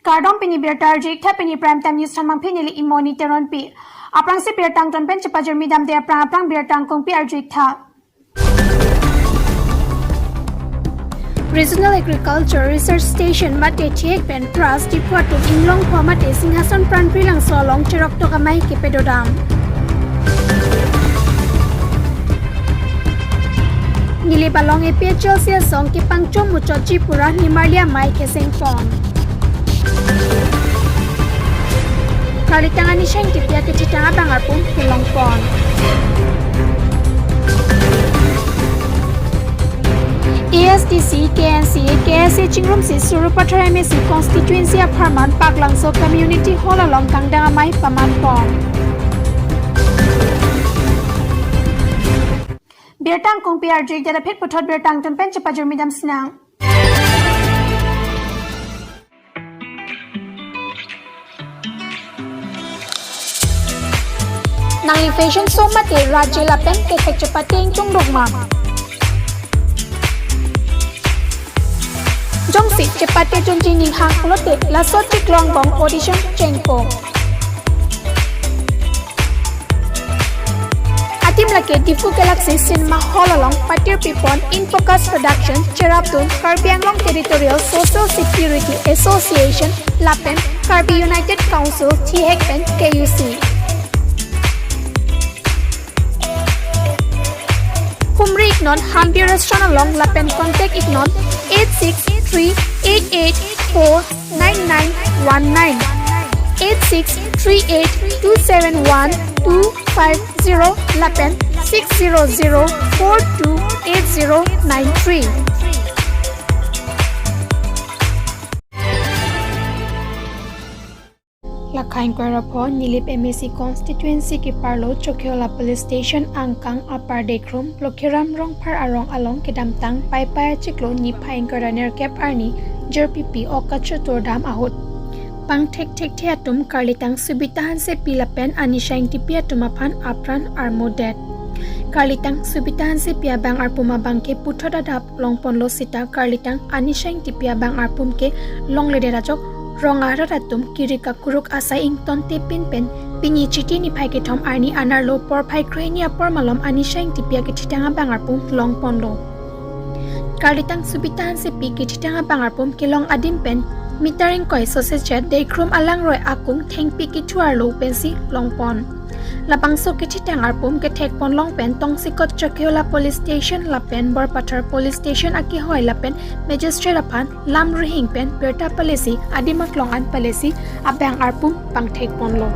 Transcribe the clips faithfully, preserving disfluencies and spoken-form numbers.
Kardom, pini birta arju-ik tha, pini Prime Time News thanmangpi neli Imoni Teronpi. Aphrangsi birta angton pen chepajirmi damde aphrang aphrang birta angkungpi arju-ik tha. Regional Agriculture Research Station mate thihek pen Trust Diphu atum Inglongpho mate Singhason Prantri Langso along cheroktok amei kepadodam. Nilip along A P H L C asong kepangchom muchotji pura nimarli amei kesengpon. Karlitang Anisha Ingtipi akethitang abang arpum kelongpon. A S D C, K N C A, K S A chingrumsi Sarupathar M A C constituency apharman Paklangso Community Hall along kangdang amei pamanpon. Birta angkungpi arju-ik, dada phit puthot birta angton pen chepajirmi dam sinang. Nangli fashion show mate rajila pen kethek chepate ingchung dukma? Jongsi chepate junji ning hang pulote laso chiklo angbong audition chengpo. Adim lake Diphu Galaxy Cinema Hall along patirpipon Infocus Production cherapdun Karbi Anglong Territorial Social Security Association lapen Karbi United Council thihek pen K U C. Humri iknon Hampi Restaurant along lapen contact iknon eight six three eight eight four nine nine one nine, eight six three eight two seven one two five zero lapen six zero zero four two eight zero nine three. Lakha ingkoi ra pho Nilip M A C constituency keparlo Chokihola Police Station angkang Upper Dekrum Lokhiram Rongphar arong along kedamtang Paipai achiklo niphai ingkoi ra nerkep arni jirpipi ok kachotordam ahut pangthek thekthe atum karlitang Subita Hansepi lapen Anisha Ingtipi atum aphan apran armudet. Karlitang Subita Hansepi abang arpum abangke puthot adap longponlo seta karlitang Anisha Ingtipi abang arpum ke longledet ajok rong arat atum kiri kakuruk asai ingtonte pinpen pini Chiti niphai kethom arni anerlo porphai krehini apor malom Anisha Ingtipi akethitang abang arpum longponlo. Karlitang Subita Hansepi kethitang abang arpum kelong adim pen meter ingkoi sosechet Dekrum alangroi akung thengpi kethu arlo pensi longpon. Labangso kethitang arpum kethekpon long pen tongsekot Chokihola Police Station lapen Borpathar Police Station akehoi lapen magistrate aphan lam rihing pen birta palesi adim aklong an palesi abang arpum pangthekponlo.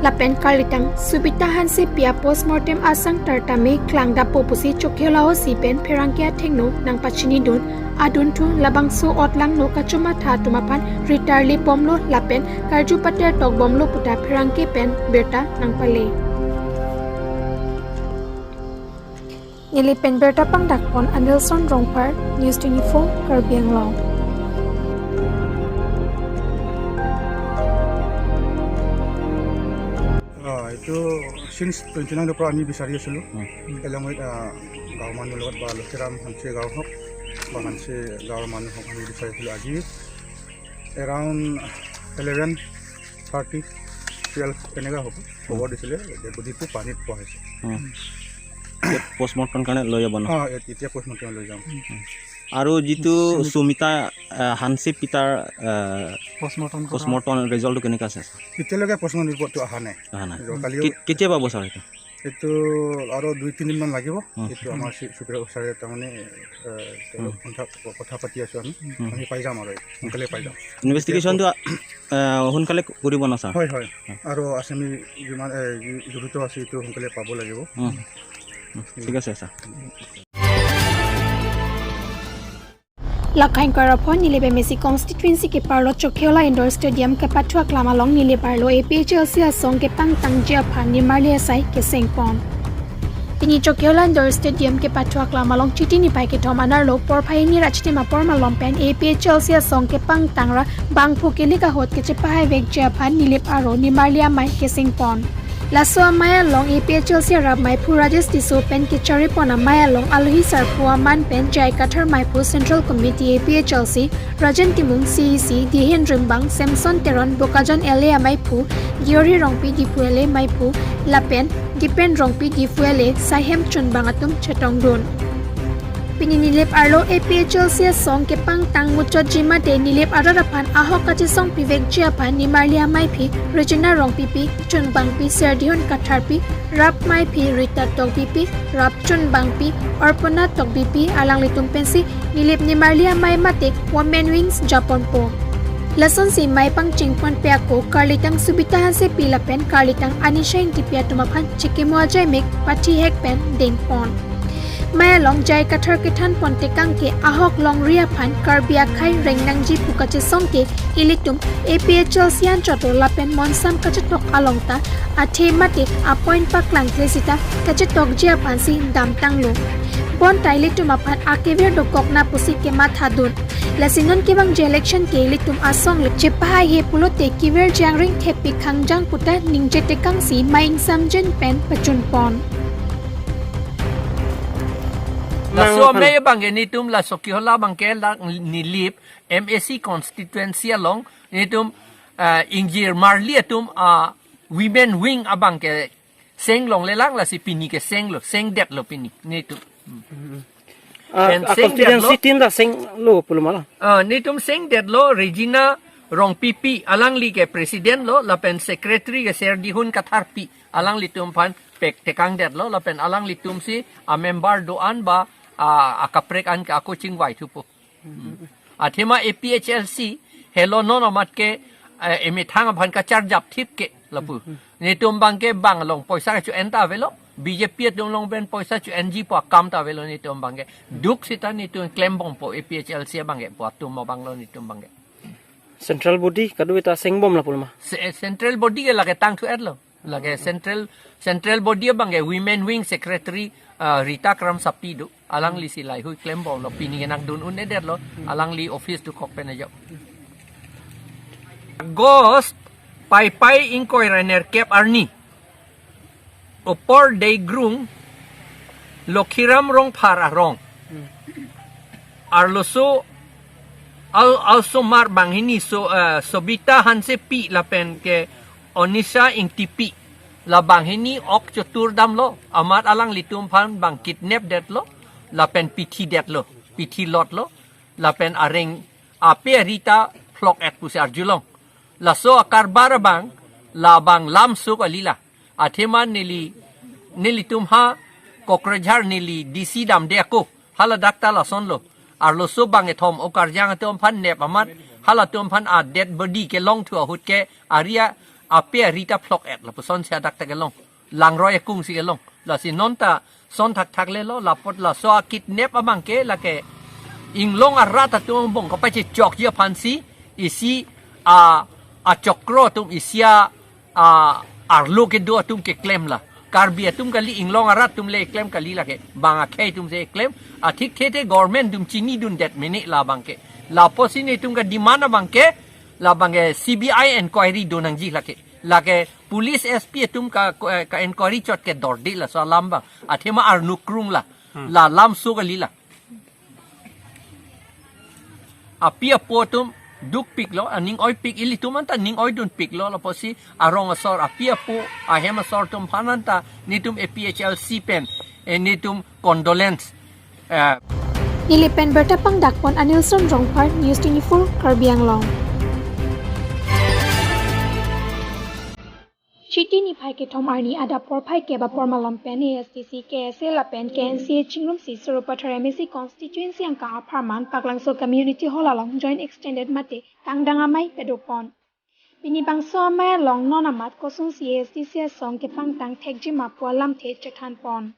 Lapen karlitang Subita Hansepi a postmortem asang tartame klangdappo pusi Chokihola O C pen pherangke athengno nangpachinidun adunthu labangso otlangno kachomatha atum aphan ritarli bomlo lapen karju patertok bomlo puta pherangke pen birta nangpale. Neli pen birta pangdakpon Anilson Rongphar, News twenty-four, Karbi Anglong. Ah, এইটো since twenty nine ৰ পৰা আমি বিচাৰি আছিলোঁ। হুম। Along with, আহ, গাঁৱৰ মানুহ লগত বা লক্ষীৰাম হাঞ্চে গাঁও হওক বা হাঞ্চে গাঁৱৰ মানুহ হওক, আমি বিচাৰি আছিলোঁ। আজি around eleven thirty, twelve তেনেকুৱা হ'ব। খবৰ দিছিলে, ডেড বডিটো পানীত পোৱা হৈছে। হুম। এতিয়া পষ্টমৰ্টম কাৰণে লৈ যাব ন? অ, এ-, এতিয়া পষ্টমৰ্টম লৈ যাম। আৰু যিটো সুমিতা, আহ, হানসি পিতাৰ, আহ, পষ্টমৰ্টম কৰা। পষ্টমৰ্টম ৰিজাল্টটো কেনেকুৱা আছে? এতিয়ালৈকে পষ্টমৰ্টম ৰিপৰ্টটো অহা নাই। অহা নাই। কালিও কে-, কেতিয়া পাব ছাৰ এইটো? এইটো আৰু দুই তিনিদিনমান লাগিব। হুম। এইটো আমাৰ চি-, চুপিদাৰ ছাৰে তাৰমানে, এ, তেওঁলোক হুম। কথা, কথা পাতি আছোঁ আমি। হুম। আমি পাই যাম আৰু, সোনকালে পাই যাম। ইনভেষ্টিগেশ্যনটো, আ, আ, সোনকালে কৰিব ন ছাৰ? হয়, হয়। হয়। আৰু আছে আমি যিমান, এ, জড়িত আছে এইটো সোনকালে পাব লাগিব। হুম। হুম। ঠিক আছে sir. Lakha ingkoi ra pho Nilip M A C constituency keparlo Chokihola Indoor Stadium kepathu aklam along Nilip arlo A P H L C asong kepangtangji aphan nimarli asai kesengpon. Pini Chokihola Indoor Stadium kepathu aklam along Chiti niphai kethom anerlo porphai hini ra chitim apor malom pen A P H L C asong kepangtang ra bangphu kelik ahut kechepahai vekji aphan Nilip arlo nimarli amei kesengpon. Laso amei along A P H L C arap meiphu Rajesh Tisso pen kechari pon amei along alohi sarpo aman pen J I Kathar meiphu Central Committee A P H L C, Rajen Timung C E C, Dihen Rimbang, Samson Teron, Bokajan L A ameiphu, Giori Rongpi Diphu L A meiphu, lapen Dipen Rongpi Diphu L A saihem chunbang atum chetongdun. Pini Nilip arlo A P H L C asong kepangtang muchotji mate Nilip arat aphan ahok kachesong pivekji aphan nimarli ameiphi Regina Rongpipi, chunbangpi Serdihun Katharpi, rap meiphi Rita Tokbipi, rap chunbangpi Orpona Tokbipi, alanglitum pensi Nilip nimarli amei mate Women Wings japonpo. Lasonsi mei pangcheng ponpe ako karlitang Subita Hansepi lapen karlitang Anisha Ingtipi atum aphan chikimo ajaimek pathihek pen dengpon. Mei along J I Kathar kethan pon tekang ke ahok longri aphan Karbi akhei reng nangji pu kachesong ke ilitum A P H L C anchot lapen monsam kachetok along ta athe mate apoint paklang kle sita kachetokji aphansi damtanglo. Bonta ilitum aphan akevir dokokna pusi kemathadun. Lasi non kevangji election ke ilitum asong le chepahaihe pulote kevirji angring thepik khangjang puta ningje tekangsi mei ingsamjin pen pachunpon. Laso Mang amei abangke nelitum laso kihola abangke la Nilip M A C constituency along nelitum, ah, ingjir marli atum, ah, women wing abangke seng longlelang, lasi pini ke senglo, sengdetlo pini nelitum. Ah, Pen ah, sengdetlo. Constituency tin ta senglo pulo ma la? Ah, nelitum sengdetlo, Regina Rongpipi, alangli ke president lo, lapen secretary ke Serdihun Katharpi, alanglitum aphan pek tekangdetlo, lapen alanglitumsi amember do-an ba, ah, akaprek an ke ako chingvai thupo. Athema A P H L C helo non amat ke, eh, emethang aphan kacharjap thip ke lapu. Nelitum abangke bang along poisa ke chu-en ta avelo. B J P atum along pen poisa chu-enji pu akam ta avelo nelitum abangke. Duk sita nelitum klembompo A P H L C abangke pu atum abanglo nelitum abangke. Central body kadokave ta sengbom lapu ma? Se-, central body ke lake tangthu-etlo. Lake central, central body abangke women wing secretary, ah, Rita Kramsapi do. Alanglisi lahei hui klembomlo, pini ke nangdun un-edetlo, alangli office dokok pen ajok. August paipai ingkoi ra nerkep arni, Upper Deigrung, Lokhiram Rongphar arong. Arloso al-, alsomar banghini so, eh, Sobita Hansepi lapen ke Onisha Ingtipi. La banghini ok chotur damlo, amat alanglitum aphan bang kidnap detlo, lapen pithi detlo, pithi lotlo, lapen areng ape ari ta phlok-et pusi arjulong. Laso akarbar abang, labang lamso kali la. Athema neli, nelitum ha Kokrajhar neli D C damde ako. Hala dakta lasonlo. Arloso bangkethom okarjang atum aphan nep amat, halatum aphan a dead body kelong thu ahut ke ari a ape ari ta phlok-et lapuson si adakta kelong. Langroi akung si kelong. Lasi non ta son thakthak lelo, lapot laso akidnap abangke lake inglong arat atum angbong kapachechokji aphansi isi a, achokro atum isi a, a, arlo kedo atum keklem la. Karbi atum kali, inglong arat atum le klem kali lake. Bang akhei atum si klem. Athik thethe government atum chinidundet mene labangke. Lapusi nelitum kedemand abangke, labangke C B I inquiry do nangji lake. Lake police S P atum ka, ka, ka inquiry chot ke dorde laso alam abang. Athema arnu krung la. Hmm. La lamso kali la. Api apo atum dukpiklo, aning oipik, ilitum anta ning oidunpiklo, lapusi arong asor, api apo, ahem asor atum aphan anta nelitum A P H L C pen, eh, nelitum condolence, eh. Nilip pen birta pangdakpon Anilson Rongphar, News twenty-four, Karbi Anglong. Chiti niphai kethom arni adap porphai kep apor malom pen A S D C, K S A lapen K N C A chingrumsi Sarupathar M A C constituency angkang apharman Paklangso Community Hall along joint extended mate kangdang amei padopon. Pini bangso amei along non amat kosonsi A S D C asong kepangtang thekji ma pu alamthe chethanpon.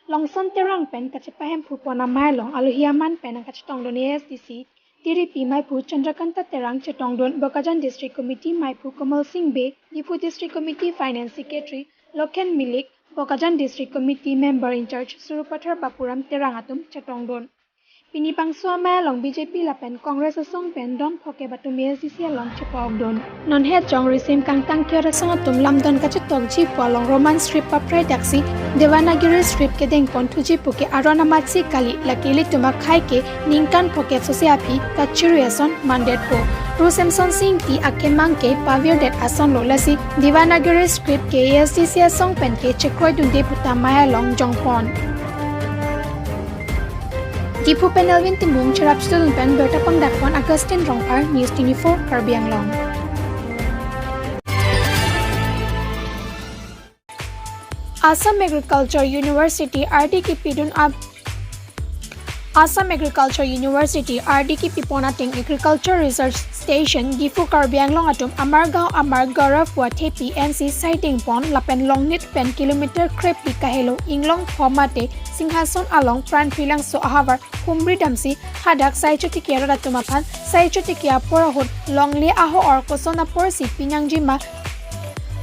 Longson Terang pen kachepahemphu pon amei along alohi aman pen nangkachetongdun A S D C tiripi meiphu Chandrakanta Terang chetongdun, Bokajan District Committee meiphu Kamal Singh Bey, Diphu District Committee Finance Secretary Lokhen Milik, Bokajan District Committee Member in Charge Sarupathar Bapuram Terang atum chetongdun. Pini bangso amei along B J P lapen Congress asong pen don phokep atum A S D C along chepa-okdun. Non het jong risim kangtang kior asong atum lamdon kachetokji pu along Roman script paphrai daksi Devanagari script kedeng pon thuji pu ke aron amatsi kali, lake ilitum akhei ke ningkan phokep sose aphi kachirui ason mandetpo. Ru Semsonsing Ingti akemang ke pavirdet asonlo, lasi Devanagari script ke A S D C asong pen ke chekroidunde puta amei along jongpon. Diphu pen Elvin Timung, cherap student pen birta pangdakpon Augustine Rongphar, News twenty-four Karbi Anglong. Assam Agriculture University ardi kipidun ap Assam Agriculture University ardi kipipon ateng Agriculture Research Station Diphu Karbi Anglong atum Amar Gaon Amar Gaurav pu athepi N C saidengpon lapen longnit pen kilometer krepli kahelo Inglongpho mate Singhason along Pran Prilangso ahavar humri damsi hadak sai chotiki arat atum aphan sai chotiki apor ahut longle aho-or koson aporsi pinangjima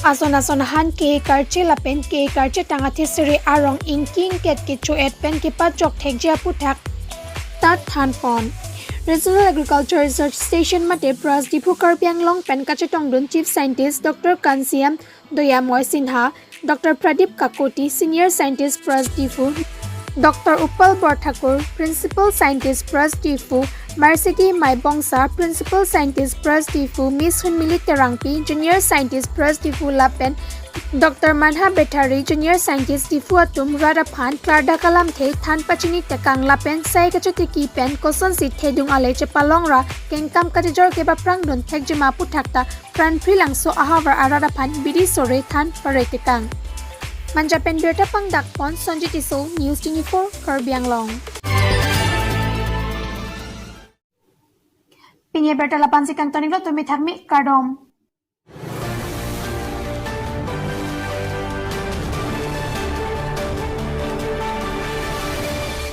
ason ason ahan ke karche lapen ke karchetang athe sere arong ingki ingket kecho-et pen kepachok thekji aputhak ta thanpon. Regional Agriculture Research Station mate Pras Diphu Karbi Anglong pen kachetongdun Chief Scientist Doctor Kansiam Doyamoi Sinha, Doctor Pradip Kakoti, Senior Scientist Pras Diphu, Doctor Upal Borthakur, Principal Scientist Pras Diphu, Marcedi Maibongsa, Principal Scientist Pras Diphu, Miss Hunmili Terangpi, Junior Scientist Pras Diphu lapen Doctor Manha Bethari, Junior Scientist Diphu atum rat aphan klardak alamthe than pachini tekang lapen sai kachotiki pen kosonsi thedung ale chepalongra kengkam kachejor kepaprangdun thekjima aputhak ta Pran Prilangso ahavar arat aphan bidi sore than pare tekang. Manja pen birta pangdakpon Sonjit Tisso, News twenty-four Karbi Anglong. Pini birta lapu-ansi kangton-iklo, tumi thakmi, kardom.